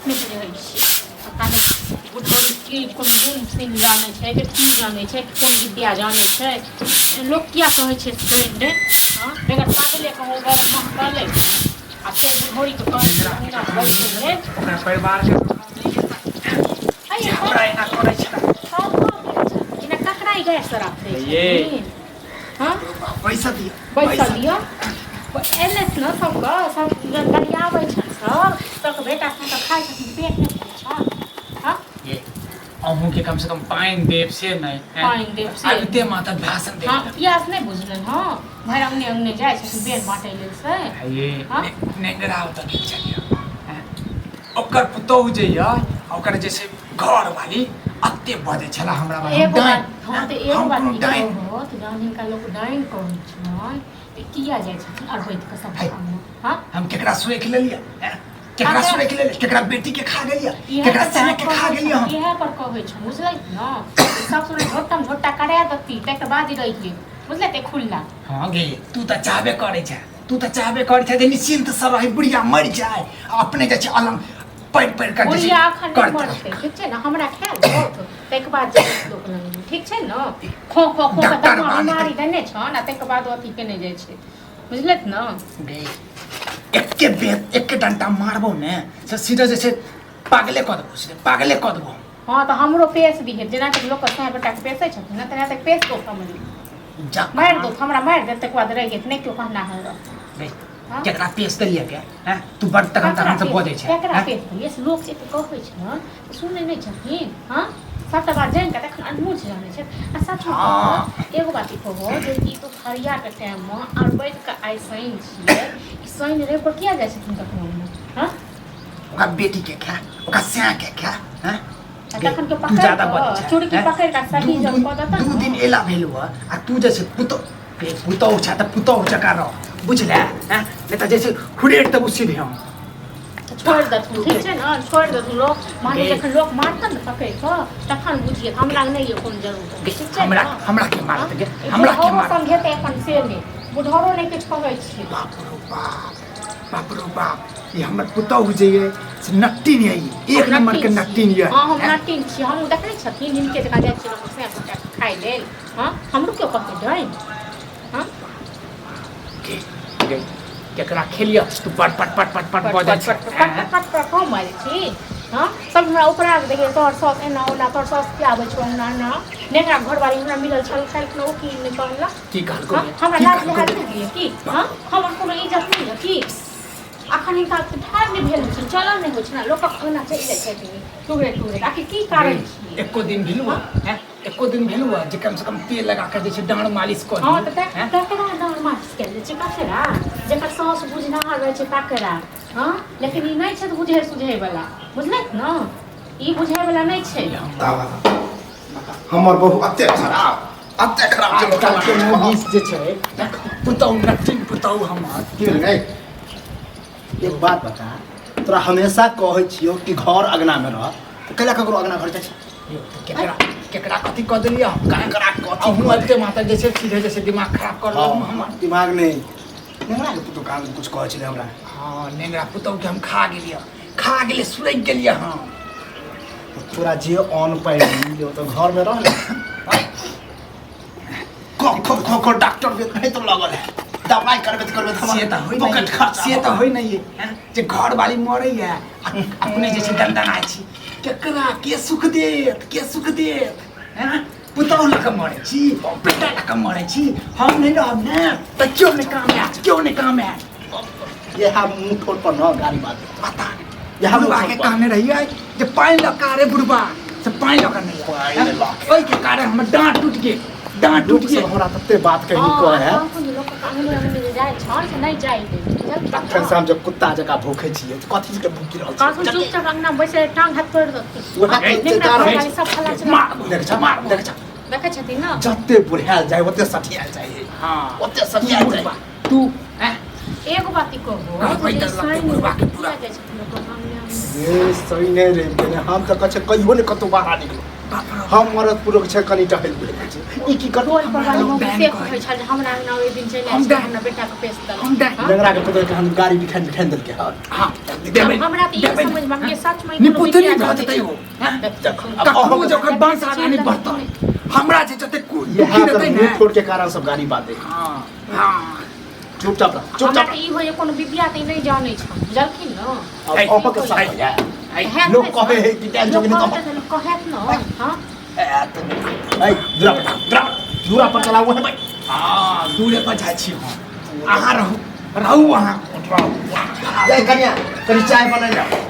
नहि बुझै छियै पता नहि बुढ़ौरी की कोन गुण सीन जानै छै कि की जानै छै कोन विद्या जानै छै। लोक किया कहै छै डाइन रे? हँ, बेगर पागले कहू, बेगर महकले आ से बुढ़ौरीके कहै छै अंगना बैस गेल। ओकरा परिवार के जे हमरा एना करै छला। एना ककरा ई गैस राखै ये। छथिन? हँ, पैसा दिअ। पैसा दिअ। एलै ने सबके, सब गरियाबै छनि सब, सबके बेटा सबके खाइ छथिन, पेट नहि भरै छनि? हँ। ये अहूँके कम से कम पानि देब से नहि हैं? पानि देब से आबिते माता भाषण देब। हँ, पियास नहि बुझलनि? हँ, भरि अङ्गने अङ्गने जाइ छथिन बेर बाँटै लेल से। ये। हँ? नेंगरा ओतऽ गेल छलियै हैं? ओकर पुतोहु जे यऽ आ ओकर जे छै घरवाली अते बजै छला हमरा बारे एगो डाइन। बात, हँ, तऽ एगो हम बात कोनो ई डाइन कहू तऽ जहन हिनका लोक डाइन कहै छनि तऽ किया जाइ छथिन अरबैत कऽ सब है। अंगना? हँ। हम केकरा सोखि लेलियै हैं? केकरा सोखि लेलियै? केकरा बेटी के खा गेलियै? इएह केकरा पर साँय के खा कहै गेलियै हम? इएह पर कहै छौ, बुझलै ने? सब सुनै झोटम झोटा करा देती, ताहिके बाद ही रहियै, बुझलै? तऽ खुल्ला। हँ गे, तू तऽ चाहबे करै छै, तू तऽ चाहबे करै छै जे निश्चिन्त से रही, बुढ़िया मरि जाय आ अपने जे छै अलंग पढ़ि पढ़ि कऽ जे छै बुढ़िया अखन नहि करतै। मरतै, ठीक छै ने? हमरा खायल बहुत, ताहिके बाद जेबै लोक लग, ठीक छै ने? खो खो खो कऽ डॉक्टर दमा बानी। बीमारी देने छन आ ताहिके बाद ओ अथी केने जाइ छै, बुझलथि ने? गे, एके बेर एके डंटा मारबो ने से सीधे जे छै पागले कऽ देबो, सीधे पागले कऽ देबो। हँ, तऽ हमरो पेश दिहे, जेना कि लोकके साँय बेटाके पेसै छथिन ने, तेना तक पेश दो हमरे। जा। मारि दो, हमरा मारि देत, ताहिके बाद रहि नहि केओ कहना हमरा। गे, हँ? केकरा पेश देलियै के हैं? तू बड़ तखन तखन से बजै छै। केकरा हैं? पेश देलियै से लोक जे कहै छन तऽ सुनै नहि छथिन? हँ, सबटा बात जानि कऽ तखन अनमूझ जानै छै। आ सच मे हँ। एगो बात ई कहू जे ई दुपहरियाके टाइममे अरबैत कऽ आइ शनि छियै, ई शनि रवि पर किया जाइ छथिन कखनो? हँ। ओकरा बेटी के खा, ओकरा सैं के खा, हैं? आ गे, तखन के तू पकड़ि ज्यादा कऽ, बजै छै, चुरकी हैं? पकड़ि कऽ सही दू जब दिन कऽ देतऽ दू ने। दिन एला भेल हुआ आ तू जैसे पुतो गे, पुतोहु छै तऽ पुतोहु जकाँ रह, बुझले हैं? नहि तऽ जैसे हुरेड़ देबौ सीधे हम। तऽ छोड़ि देथुन, ठीक छै ने? छोड़ि देथुन। लोक माने गे। जखन लोक मारतन ने पकड़ि कऽ तखन बुझिए, हमरा नहि यऽ कोनो जरूरत, गे, ठीक छै हमरा ने? हमरा के मारत गे? ई हमरा के बुढ़ौरो मारत? समझेतै अपन से नहि, बुढ़ौरो नहि किछु कहै छियै। बाप रो बाप, बाप रो बाप, ई हमर पुतहु जे ये से नट्टिन ये, ई एक नंबर के नट्टिन ये। हँ, हम नट्टिन छी। हम देखने छथिन हिनके जकाँ जाइ छियै लोक सैं गोटा खाइ लेल? हँ, हमरो केओ कहतै डाइन? हँ। गे, गे, केकरा खेलिय तू पट पट पट पट पट बजै पट छै? पट पट पट पट हम बाजै छी? हँ, सब हमरा उपरा के देखिए, तोहर सास एना ओना, तोहर सास किया आबै छौ अंगना एना? नेकरा घरवाली हमरा मिलल छल काल्हि ओ की नहि कहलक? की कहलको? हँ, हमरा की लाज कहलको? लिहाज नहि होइए की? हँ, हमर कोनो इज्जत नहि यऽ की? अखन हिनका ठाढ़ नहि भेल होइ छै, चलल नहि होइ छै ने, लोकक अंगना चलि जाइ छथिन टुगरे टुगरे, आखिर की कारण छियै? एको दिन भेलु हैं? एको दिन भेलु है जे कम से कम तेल लगा के जे छै डाँड़ मालिश कऽ हँ दी? तऽ हैं? तकरा डाँड़ मालिश कयल जाइ छै, ककरा? जकर साउस बुझनाहर रहै छै तकरा। हँ, लेकिन ई नहि छै बुझै सुझै वला, बुझलथि ने? ई बुझै वला नहि छै। हमर बहु अते खराब, अते खराब छै। आजकल के मौगी जे छै पुतहु नटिन पुतहु हमर। की भेलै गै? एक बात बता, तोरा हमेशा कहै छियौ कि घर अगना मे रह, तऽ कैला ककरो अगना घर जाइ छी? यौ, तऽ केकरा केकरा कथी कऽ देलियै हम? केकरा कथी? अहूँ आबिते माता जे छै सीधे जे छै दिमाग खराब कर लेलहुँ हमर। दिमाग नहि, नेंगरा के पुतहु कहाँ कुछ कहै छलै हमरा। हँ, नेंगरा पुतहु के हम खा गेलियै, खा गेलियै, सुलगि गेलियै हम। तोरा जे अन्न पानि मिलौ तऽ घर मे रह ने। खो खो खो खो डॉक्टर भी नहीं तो लगल है, दवाई करबे करबे से तऽ होइ पॉकेट नहि खर्चा से तऽ होइ नहि हैं? जे घर वाली मरैया आ अपने जे छै दनदनाइ छी, केकरा के सुख देत, के सुख देत हैं? पुतहु लऽ कऽ मरै छी, बेटा लऽ कऽ मरै छी, हम नहि रहब ने तऽ केओ नहि काम आयत, केओ नहि काम आयत। इएह मुँह ठोर पर न गाड़ी बात पता नहि। इएह बुढ़बा के मुँह ठोर पर। कहने रहियै जे पानि लऽ कऽ रे बुढ़बा से पानि लऽ कऽ नहि पानि आयल। लऽ कऽ। ओहिके कारण हमर डाँट टूटि गेल, डाँट लोक टूटि सब गेल। हमरा तते बात कहि हँ, कहै है। तखन लोकक अंगने अंगने जे जाइ छल से नहि जाइ दे, बुझलखिन तखन ने? से हम जब कुत्ता जकाँ भूखै छियै तऽ कथी के भूखि रहल कहथुन छियै? चुपचाप अंगना मे बैसल टांग हाथ तोड़ि देथिन। ओकरा हँ, कहै छै नेंगरा दारू। घरवाली सब फल्लाँ चिल्लाँ। मार देख छा, मार देख छा। देखै छथिन ने? जते बुढ़ायल जाय ओते सठियायल जाय, हँ, ओते सठियायल जाय। बुढ़बा तू हैं? एगो बात ई कहबो कहबै जे तऽ लगतै शनि बुढ़बा के पूरा। किया जाइ छथिन लोकक अंगने अंगने? ए सही नहि रहि गेलै, हम तऽ कहै छियै कहियो नहि कतहु बाहर निकलो। हम मरद पुरुष छै कनि टहल बुलि छै ई की करतै टोल पर वाली हम मौगी डाइन से कहै कहै छल जे हमरा अंगना ओहि दिन चलि हम आयल छै डाइन। हमरा बेटा के पेश देलक हम डाइन। हँ? नेंगरा के पुतोह के हम गाड़ी बिखाइन बिखाइन देलकै हन हाँ देबै हमरा तऽ ई देबै समझ मे आबैए, सच में ई कोनो निपुतनी विद्या भऽ जानै जेतै छै। ओ हैं? देख अब कखनो अहाँ जे ओकर वंश आगाँ नहि बढ़तै हमरा जे जते इएह दुखी तऽ रहतै मुँह ने फोड़ के कारण सब गाड़ी बात दे हाँ हाँ चुपचाप रह हमरा चुपचाप तऽ ई होइए कोनो विद्या तऽ ई नहि जानै छै बुझलखिन ने अब अहाँ के साथ हो जाए हैत लोग ने कहे है कि डाइन लोक जोगिनी तो कहत ने, कहत ने हाँ ए दूरा पर दूरा दूरा पर चला हुआ है भाई हाँ दूरे पर जाइ छी हम अहाँ रहू रहू अहाँ रहू ए कनिया कनि चाय बना जाओ।